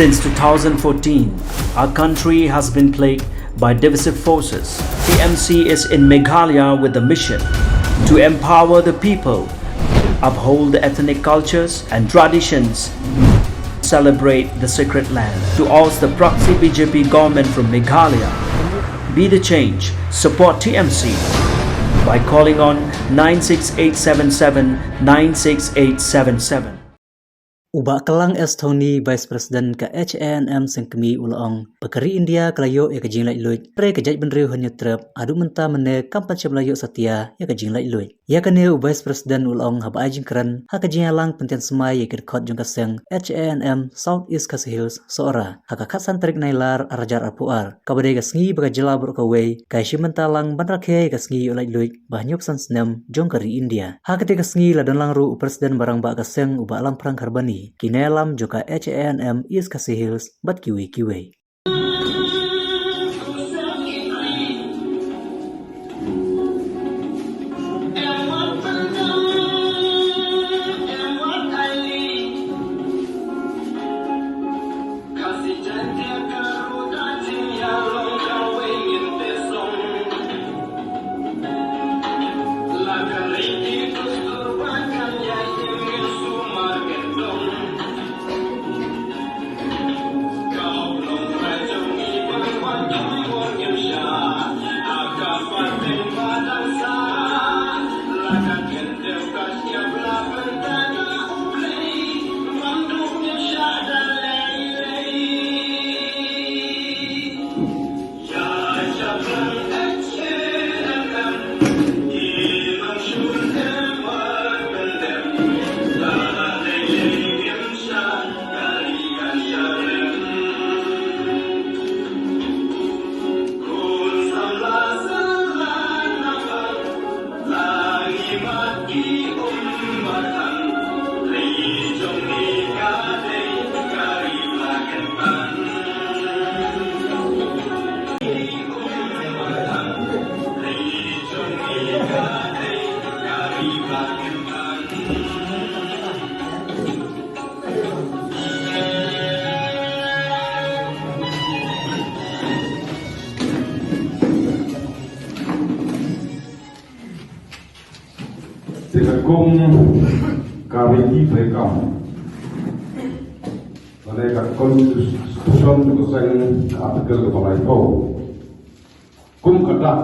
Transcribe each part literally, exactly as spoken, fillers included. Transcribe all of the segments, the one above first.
Since two thousand fourteen, our country has been plagued by divisive forces. T M C is in Meghalaya with the mission to empower the people, uphold the ethnic cultures and traditions, celebrate the sacred land. To oust the proxy B J P government from Meghalaya, be the change, support T M C by calling on nine six eight seven seven nine six eight seven seven. U Bah Klang S Thongni, Vice President ka H A N M Sengkmie, u la ong ba ka ri India ka la ïoh ïa ka jinglaitluid, hynrei ka jaitbynriew ha Hynñiewtrep haduh mynta mynne kam pat shym la ïoh satia ïa ka jinglaitluid. Ïa kane u Vice President u la ong haba ai jingkren ha ka jingïalang pyntian smai ïa ki dkhot jong ka seng H A N M South East Khasi Hills Sohra ha ka khatsan tarik Nailar arhajar arphew ar, kaba dei ka sngi ba ka jylla baroh kawei ka ïashim bynta lang ban rakhe ïa ka sngi ïoh laitluid ba hynñiewphew san snem jong ka ri India. Ha katei ka sngi la don lang ruh u President ba rangbah ka seng u Bah Lamphrang Kharbani, ki nongïalam jong ka H A N M East Khasi Hills bad kiwei kiwei. Te ka kum ka riti treikam, lane ka constitution ka seng, article ka ba laiphew, kum ka dak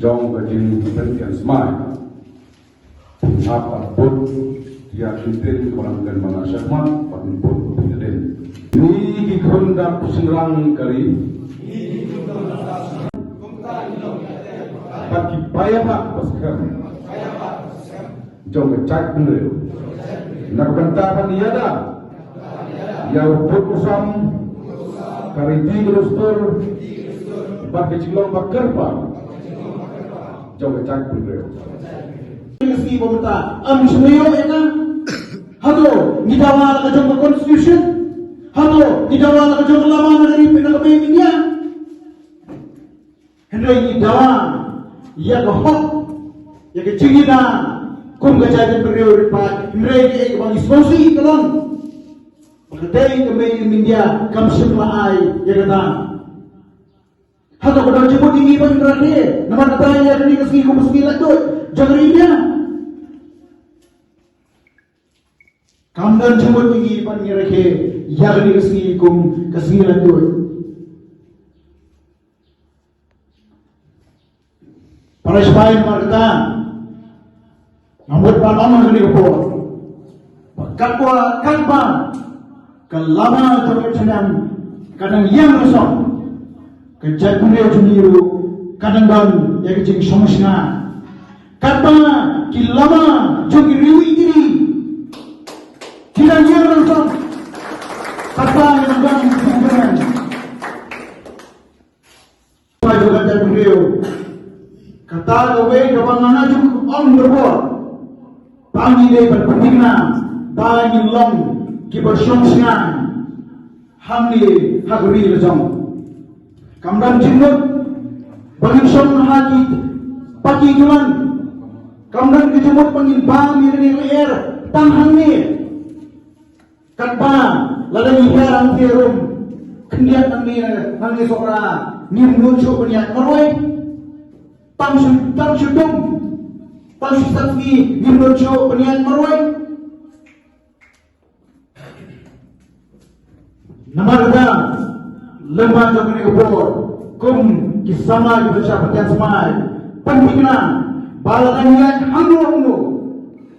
jong ka jingpyntian smai, hap ban bud ïa ki ktien ba nang kren ba nga shakmat, ban bud ïa ki ktien. Ni ki khun dap shynrang ka ri, bad ki paidbah ba skhem jong ka jaitbynriew, na ka bynta ban ïada ïa u pud u sam, ka riti ka dustur bad ka jinglong ba kyrpang jong ka jaitbynriew. Ka sngi ba mynta, ym shym ïoh ïa ka. Hato ngi dawa la ka jong ka constitution? Hato ngi dawa la ka jong ka lama na ka ri, na ka bei India? Hynrei ngi dawa ïa ka hok, ïa ka jingïada kum ka jaitbynriew ri paid, hynrei kaei kaba ngi sngewsih ka long ba ka dei ka mei India kam shym la ai ïa kata. Hato ka don jingmut ïa ngi ban rakhe namar kata ïa kane ka sngi kum ka sngi laitluid jong ka ri India? Kam don jingmut ïa ngi ban ngi rakhe ïa kane ka sngi kum ka sngi laitluid. Para sipai, namar kata nga mut ban ong ha kane ka por ba katba, katba ka lama jong ka jingïalang ka nang ïeng rasong, ka jaitbynriew jong ngi ruh ka nang don ïa ka jingshong shngain. Katba ki lama jong ki ri wi ki ri ki nang ïeng rasong, katba ngi nang don ïa ka jingïalang. Ba jong ka jaitbynriew, kata kawei kaba nga ju ong barabor, ba ngi dei ban pynthikna ba ngin long kiba shong shngain hangne ha ka ri la jong. Kam don jingmut ba ngin shong ha ki paki julan. Kam don ka jingmut ba ngin bam ïa kane ka lyer tang hangne. Katba Lada ngi hiar hangtei harum, khyndiat nangne, nangne Sohra, ngim nud shuh ban ïaid marwei. Tang shu, tang shu dum, tang shu sat sngi, ngim nud shuh ban ïaid marwei. Namar kata, lem bad jong kane ka por, kum ki samla kiba shah pyntian smai, pynthikna ba lada ngi ïaid hangno hangno,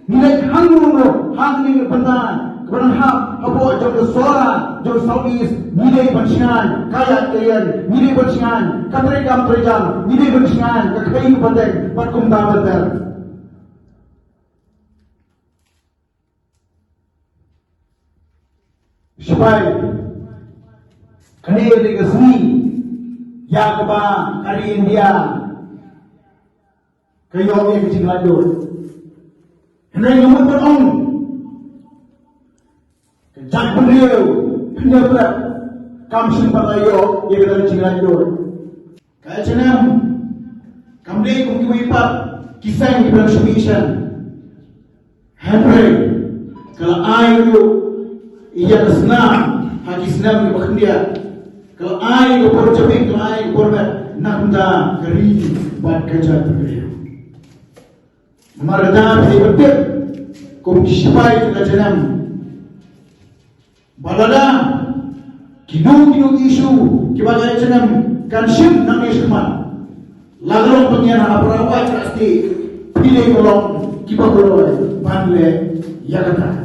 ngi leit hangno hangno, ha kane ka bynta kaba nang hap hapoh jong ka Sohra jong South East, ngi dei ban shngaiñ ka ïaid ka ïeng, ngi dei ban shngaiñ ka treikam treijam, ngi dei ban shngaiñ ka khaii ka pateng bad kumta ter ter. Shipai, kane ka dei ka sngi ïa kaba ka ri India ka ïoh ïa ka jinglaitluid. Hynrei nga mut ban ong, ka jaitbynriew, hynrei kam shym pat la ïoh ïa ka jinglaitluid. Ka H N M kam dei kum kiwei pat ki seng kiba dang shu mih shen. Hynrei ka la ai ruh ïa ka snam ha ki snem kiba khyndiat. Ka la ai ka por jabieng, ka la ai ka por met na ka bynta ka ri bad ka jaitbynriew. Namar kata phi dei ban tip kum ki shipai jong ka H N M ba lada kino kino ki issue kiba ka H N M kan shim nangne shakhmat, la ka long pynïar ha para wai para state, phi dei ban long kiba kloi ban leh ïa kata.